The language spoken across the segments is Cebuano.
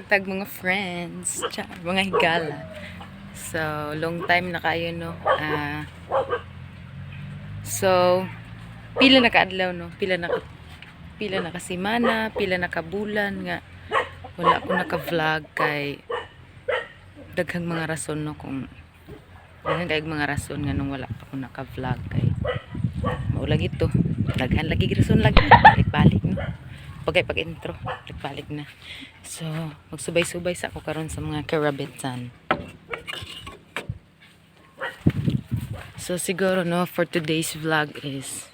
Tag mga friends, char, mga higala. So, long time na kayo, no? Ah, so, pila na kaadlaw, no? Pila na kasimana, pila na kabulan nga wala ko naka-vlog kay daghang mga rason, no, kung daghan kay mga rason nga nung wala pa ko naka-vlog kay mao lagi to, daghan lagi rason, lagi balik-balik, no? Pagkay pag intro, balik-balik na. So magsubay-subay sa ako karon sa mga karabitan. So siguro, no, for today's vlog is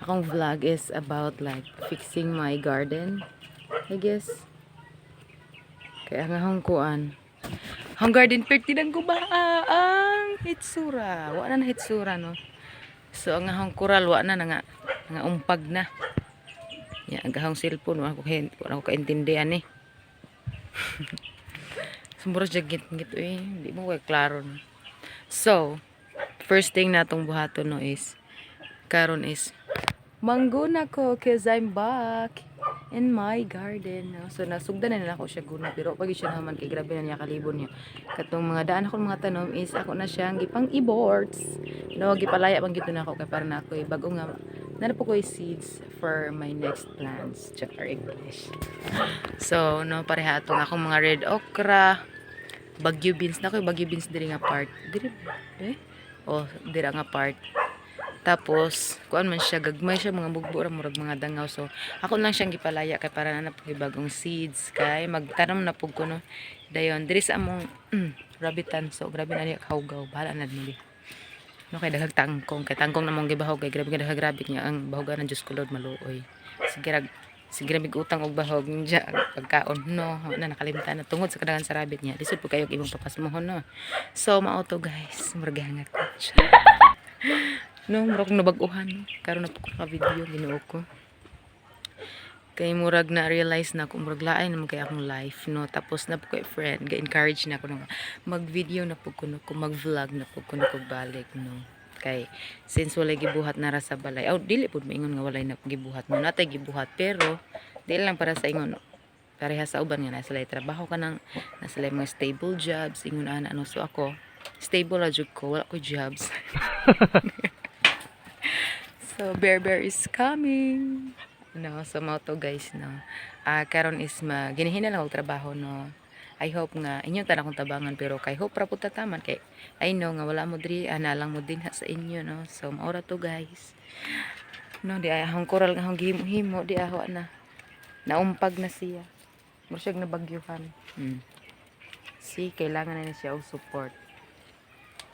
akong vlog is about like fixing my garden, I guess, kaya nga akong kuan ang garden perti ng guba ang hitsura, wa na na hitsura, no? So ang akong coral, wa na na nga nga umpag na ya. Ang akong cellphone, wa ko kaintindihan eh. Sumuro siya git git eh, hindi mo kay klaro, no? So first thing natong buhaton, no, is karon is mangguna ko 'cause I'm back in my garden, no? So nasugdan na nila ako siya guna, pero pag siya naman kay grabe na niya kalibon niya. Katong mga daan ako mga tanom is ako na siyang gipang i-boards, no? Gipalaya man gito na ako kay para na ako bago nga na po ko seeds for my next plants. Char, English. So no, pareha atong akong mga red okra, Baguio beans na ko, Baguio beans diri nga part diri eh, oh, dira nga part. Tapos kuan man siya, gagmay siya, mga bugbo ra, murag mga dangaw. So ako lang siyang gipalaya kay para na na bagong seeds kay magtanom na pug ko, no? Dayon diri sa among rabitan, so grabe na niya kahugaw, bahala na dili, no, kay daghang tangkong, kay tangkong namong gibahog, kay grabe ka daghang rabbit niya ang bahogan ng Diyos ko Lord, maluoy. Sige rag, sige ra mig utang og bahog niya pagkaon, no? Na nakalimtan na tungod sa kadaghan sa rabbit niya. Lisod po kayo imong papasmohon, no? So mao to, guys, murag hangat ko, no? Murag nabag-uhan, no? Karon na po ko ka video, Ginoo ko, kay murag na realize na ako, murag lain naman kay akong life, no? Tapos na po kay friend ga encourage na ako, no, mag video na po ko, no, ko mag vlog na po ko, no, ko balik, no, kay since walay gibuhat na ra sa balay. Aw, dili pud maingon nga walay na gibuhat, no? Natay gibuhat, pero dili lang para sa ingon pareha sa uban nga nasa lay trabaho ka nang nasa lay mga stable jobs, ingon ana, no? So ako, stable ra jud ko, wala ko jobs. So Bear Bear is coming, no? So mao to, guys, no? Ah, karon is ma ginihina lang og trabaho, no? I hope nga inyo tanan akong tabangan, pero kay hope ra pud tataman kay I know nga wala mo diri, ana lang mo din ha sa inyo, no? So mao ra to, guys, no? Di ay akong coral nga akong gihimo-himo di aho na naumpag na siya. Mura siyang nabagyuhan. See, kailangan na ni siya og support.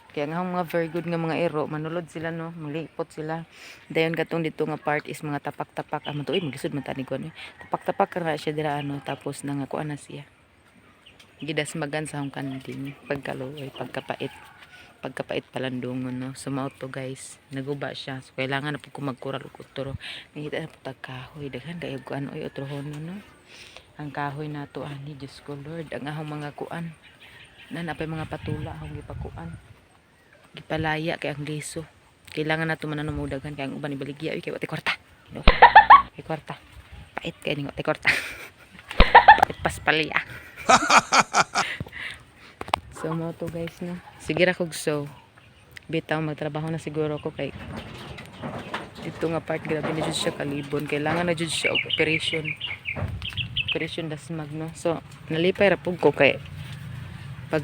Kaya nga ang mga very good nga mga ero, manulod sila, no, malipot sila. Dayon katong dito nga part is mga tapak-tapak. Ah, matuoy maglisod man tani ko, no. Tapak-tapak ra siya dira, ano, tapos nangakuan na siya. Gidasmagan sa akong kanding pagkaluoy, pagkapait. Pagkapait palandungon, no. So mao to, guys, naguba siya. So kailangan na po ko magkural og utro. Nangita na po tag kahoy, daghan kayo kuan oy, otrohon, no. Ang kahoy nato ani, Diyos ko Lord, ang ahong mga kuan. Na napay mga patula akong gipakuan, gipalaya kay ang liso. Kailangan nato man mo daghan kay ang uban ibaligya uy, kay wa kwarta, no? Kay kwarta pait kay ning wa kwarta, pait paspalya. So mo to, guys, no? Sige ra kog, so bitaw magtrabaho na siguro ko kay dito nga part, grabe na jud siya kalibon. Kailangan na jud siya og operation, operation dasmag, no? So nalipay ra pug ko kay pag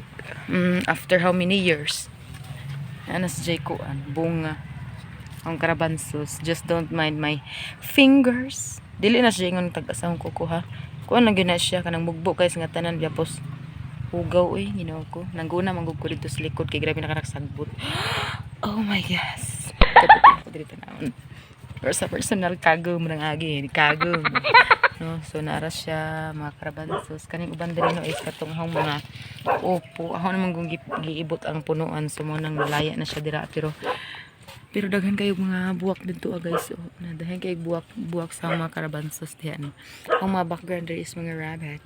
after how many years ano sa jay kuan bunga ang karabansos. Just don't mind my fingers. Dili na siya ingon tag asang kuko ha. Kuan lang gyud na siya, kanang mugbo kay nga tanan tapos hugaw eh. Ginoo ko, nangguna man gud ko dito sa likod kay grabe nakakasagbot. Oh my gosh, kapit ko dito na pero sa personal kagum ng agi kagum, no? So naara siya mga karabansos. Kaning uban diri, no, is katong ahong mga upo. Ako naman kung giibot ang punuan, so mo nang nalaya na siya dira, pero daghan kayo mga buwak dito, ah, guys. Oh, na daghan kayo buwak buwak sa mga karabansos diha, no? Ang mga background there is mga rabbit.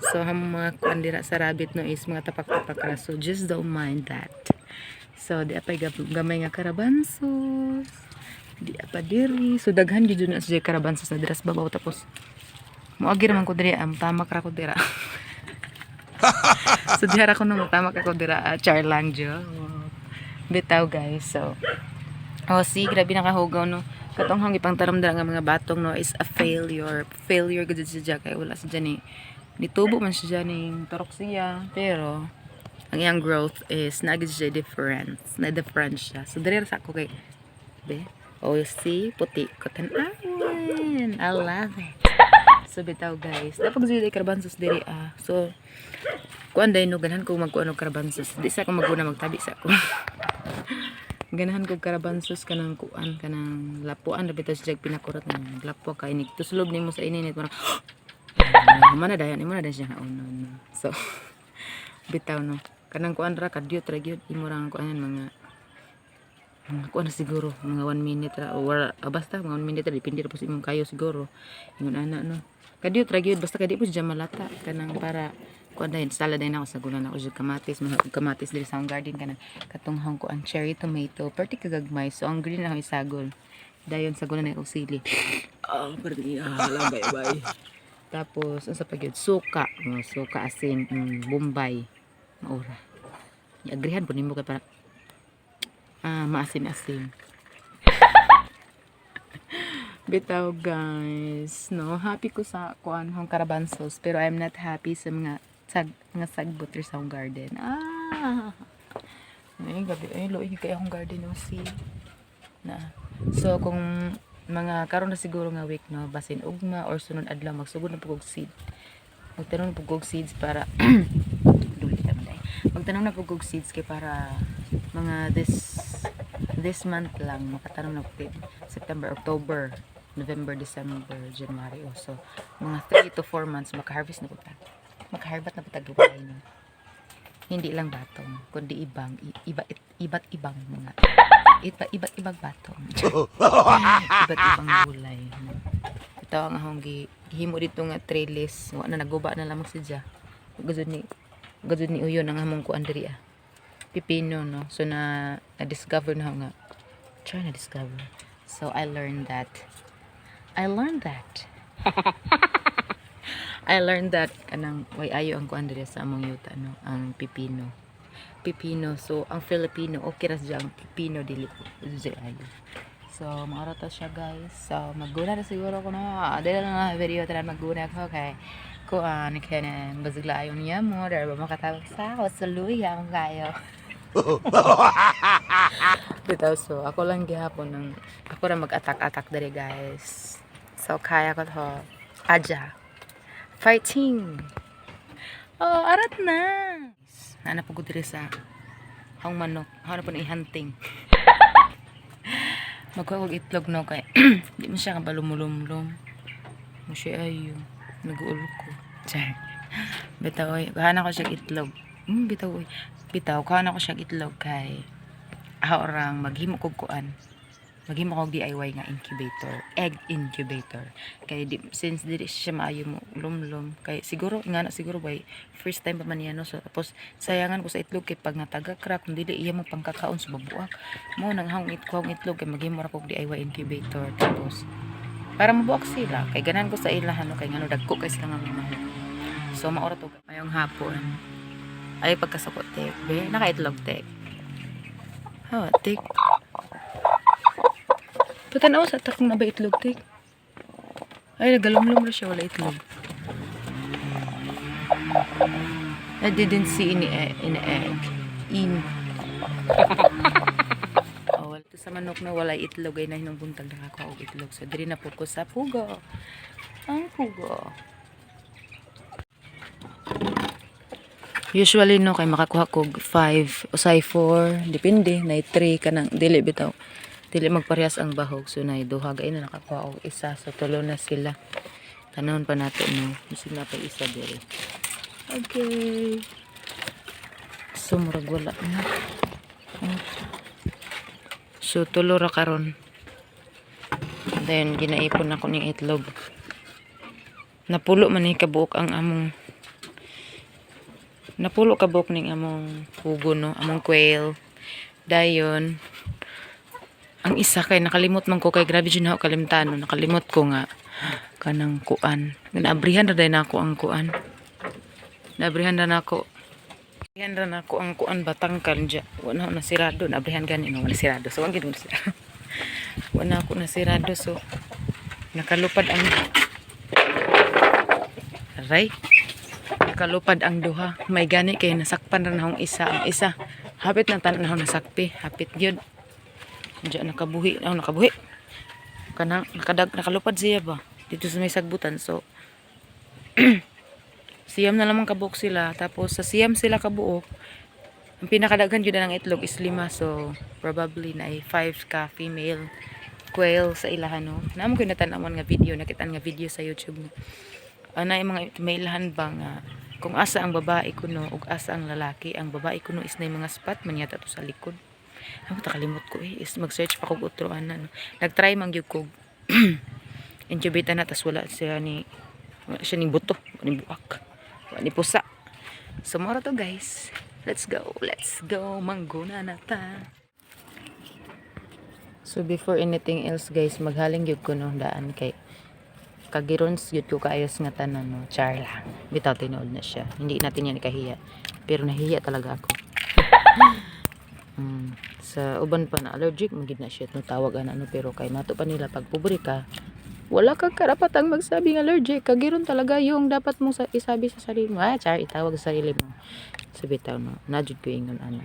So ang mga kuan dira sa rabbit, no, is mga tapak-tapak ra. So just don't mind that. So di apay gamay nga karabansos. Di pa diri. So daghan gyud na siya karabansos na dira sa babaw, tapos Moagi ra man ko diri, am tamak ra ko dira. So diha ra ko no tamak ako dira, ah, char lang jo. Bitaw, guys. So oh, see, grabe nakahugaw, no. Katong hong ipang tanom dira nga mga batong, no, is a failure. Failure gud siya kay wala siya ni nitubo man siya ning turok siya, pero ang iyang growth is na gid siya difference. Na difference siya. So diri ra sa ako kay be. Oh, you see, puti ko tan-awon. I love it. So bitaw, guys, dapat jud ay karabansos diri ah. So kuan day no, ganahan ko magkuan og karabansos. Di sa ako maguna, magtabi sa ako. Ganahan ko karabansos kanang kuan, kanang lapuan ra bitaw siya pinakurot nga lapo kay ni tuslob nimo sa ininit, parang mana dayon imo na dayon siya nga uno, no. So bitaw no, kanang kuan ra kadyot ra gyud imo ra ang kuanan, mga kuan na siguro mga 1 minute ra or basta mga 1 minute ra, depende ra po sa imong kayo siguro, ingon ana no. Kadyot ra gyud basta kay di po siya malata, kanang para kuan dayon salad dayon ako sa gulan ako siya kamatis, mga kamatis diri sa akong garden, kanang katong hong kuan, cherry tomato, perti kagagmay. So ang green na akong isagol dayon sa gulan ako sili. Ah, perti ah, bye bye. Tapos unsa pa gyud, suka, oh, suka, asin, bombay, maura. Agrihan po nimo kay para maasim-asim. Bitaw, guys, no, happy ko sa kuan hong karabansos, pero I'm not happy sa mga sagbot sa akong garden. Ah. Ay, gabi ay luoy kay akong garden, no, see. Na. So kung mga karon na siguro nga week, no, basin ugma or sunod adlaw, magsugod na pud kog seed. Magtanom na pud kog seeds para duli ta man day. Magtanom na pud kog seeds kay para mga this month lang makatanom na pud, September, October, November, December, January. Oh, so mga 3 to 4 months maka-harvest na pud ta. Makaharbat na pud ta gulay, no. Hindi lang batong, kundi ibang iba iba't ibang mga iba, iba't ibang batong. Iba't ibang gulay, no. Ito ang akong gihimo dito nga trellis. Wa na, naguba na lamang siya. Gud ni uyon ang among kuan diri ah. Pipino, no. So na na-discover na ako nga try na discover. So I learned that. I learned that. I learned that kanang way ayo ang kuan diri sa among yuta, no, ang pipino. Pipino. So ang Filipino okay ra siya, ang pipino dili dili ayo. So maura to siya, guys. So maguna na siguro ko na. Dili na video tara maguna ko kay kuan kene basig layo niya mo dahil ba makatawag sa ako sa luya ang kayo. Bitaw, so ako lang gihapon ng ako ra mag-attack-attack diri, guys. So kaya ko to. Aja. Fighting. Oh, arat na. Hanap ko diri sa akong manok. Hanap po na i-hunting. Magkuha og itlog no kay di mo siya kabalo mulumlum. Mo siya ayo. Nag-uul ko. Char. Bitaw oy, kuha na ko siya itlog. Bitaw oy. Bitaw, kuha na ko siya itlog kay ako orang maghimo kog kuan. Maghimo kog DIY nga incubator, egg incubator. Kay di, since dili siya maayo mo lumlum kay siguro nga na siguro bay first time pa man niya, no. So, tapos sayangan ko sa itlog kay pag nataga crack kung dili iya mo pangkakaon sa babuak. Mo nang hang it ko ang itlog kay maghimo ra kog DIY incubator tapos para mabuak sila kay ganahan ko sa ilahan, no, kay ngano dagko kay sila nga mga manok. So maura to mayong hapon. Ay pagkasuko tek. Be, nakaitlog tek. Ha, tek. Patanaw sa takong na ba itlog tek. Ay, nagalumlum na siya, wala itlog. I didn't see any egg, any egg. In. Oh, wala. Ito sa manok na wala itlog ay nahinong buntag nakakuha og itlog. So diri na po ko sa pugo. Ang pugo. Usually no kay makakuha kog 5 usay 4, depende, nay 3 kanang dili bitaw. Dili magparehas ang bahog, so nay duha gay na nakakuha og isa, so tulo na sila. Tanawon pa nato no. Bisag na pa isa diri. Okay. So murag wala na. So tulo ra karon. Then ginaipon ako ning itlog. Napulo man ni kabuok ang among napulo kabuok ning among pugo no, among quail. Dayon ang isa kay nakalimot man ko kay grabe jud na ako kalimtan no, nakalimot ko nga Kanang kuan. Naabrihan ra day nako ang kuan. Naabrihan ra nako. Abrihan ra nako ang kuan batangkal dya. Wala na nasirado. Naabrihan gani no, wala sirado. So, ang gid na sirado. Wala ako nasirado. So, nakalupad ang Aray. Nakalupad ang duha. May gani kay nasakpan ra nahong isa ang isa. Hapit na tanan nahong nasakpi. Hapit gyud. Diyan nakabuhi, oh, nakabuhi. Kanang nakadag nakalupad siya ba dito sa may sagbutan. So siyam na lamang kabuok sila. Tapos sa siyam sila kabuok, ang pinakadaghan jud na ng itlog is lima. So probably na ay five ka female quail sa ilahan, no. Naamo ko natan-awan nga video, nakitaan nga video sa YouTube nga ana yung mga may ilahan ba nga kung asa ang babae kuno ug asa ang lalaki. Ang babae kuno is na mga spot man yata to sa likod. Ako takalimot ko eh. Is mag-search pa kog utro ana, no. Nagtry man gyud kog incubate na, tas wala siya ni buto, wala ni buak, wala ni pusa. So mora to, guys. Let's go, let's go, mangguna na ta. So before anything else, guys, maghaling gyud ko no daan kay kagirons gyud ko kaayos nga tanan, no. Char lang. Bitaw, tinuod na siya. Hindi natin yan ikahiya. Pero nahihiya talaga ako. Sa uban pa na allergic man gid na siya no tawag ana, no, pero kay mato pa nila pag pobre ka, wala kang karapatang magsabing allergic. Kagiron talaga yung dapat mong isabi sa sarili mo. Ah, char, itawag sa sarili mo. So bitaw no, na jud ko ingon ana.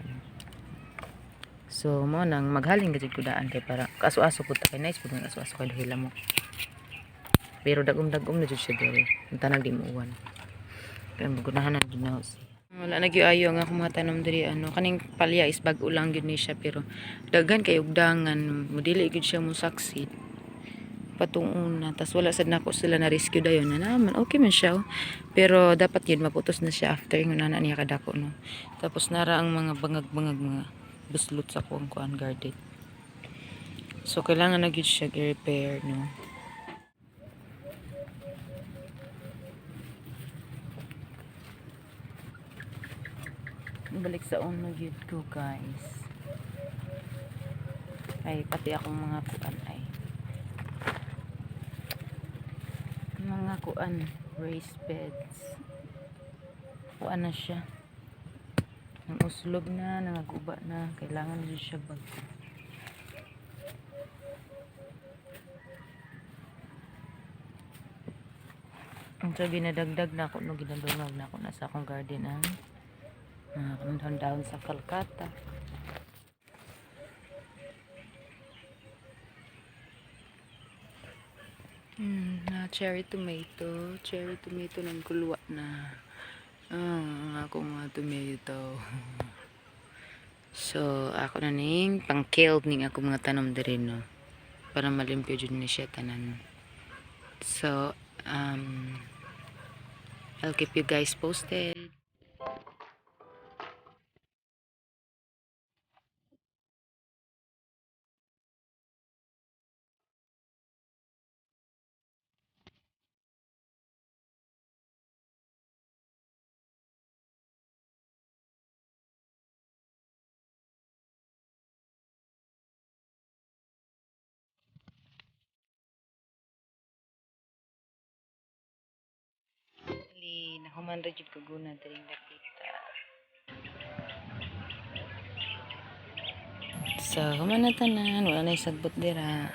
So mo nang maghaling gid ko daan kay para kaso-aso pud ta kay nice pud nga aso-aso kay dahil mo. Pero dagom-dagom na jud siya dere. Ang tanang di mo uwan. Kaya magunahan na jud na siya. Wala na gyud ayo ang akong mga tanom diri, ano, kaning palya is bag-o lang gyud ni siya pero daghan kay og dangan, modili gyud siya mo succeed patong una, tas wala sad nako sila na rescue dayon na naman okay man siya, oh. Pero dapat yun maputos na siya after yung nana niya kadako, no. Tapos nara ang mga bangag-bangag, mga buslot sa kuang kuan garden, so kailangan na gyud siya i-repair, no. Balik sa una gyud ko, guys, ay pati akong mga kuan ay mga kuan raised beds, kuan na siya, nang uslob na, nangaguba na, kailangan na siya bag. So ginadagdag na ako no, ginadungag na ako na sa akong garden ang mga dahon sa Calcata. Na cherry tomato nang kulwa na. Ah, ang akong mga tomato. So, ako na ning pang-killed ning ako mga tanom diri, no. Para malimpyo jud ni siya tanan. So, I'll keep you guys posted. Ali, nahuman ra jud ko guna diring dapita. So, human na tanan, wala na sagbot dira.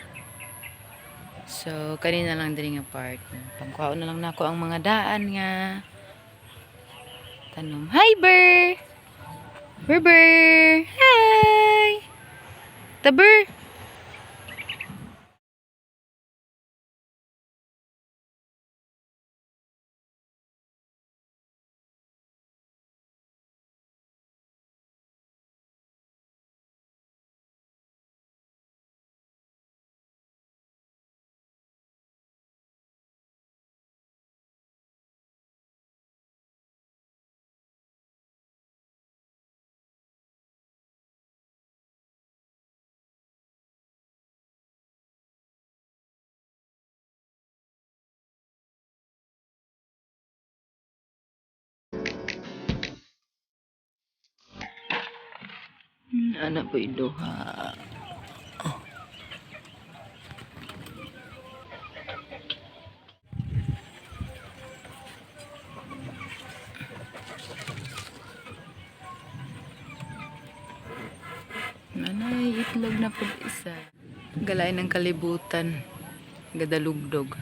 So, kanina lang diri nga part. Pangkuhaon na lang nako ang mga daan nga tanom. Hi, Ber! Ber, Ber! Hi! Taber! Ana po duha. Oh. Itlog na pud isa. Galain ng kalibutan. Gadalugdog.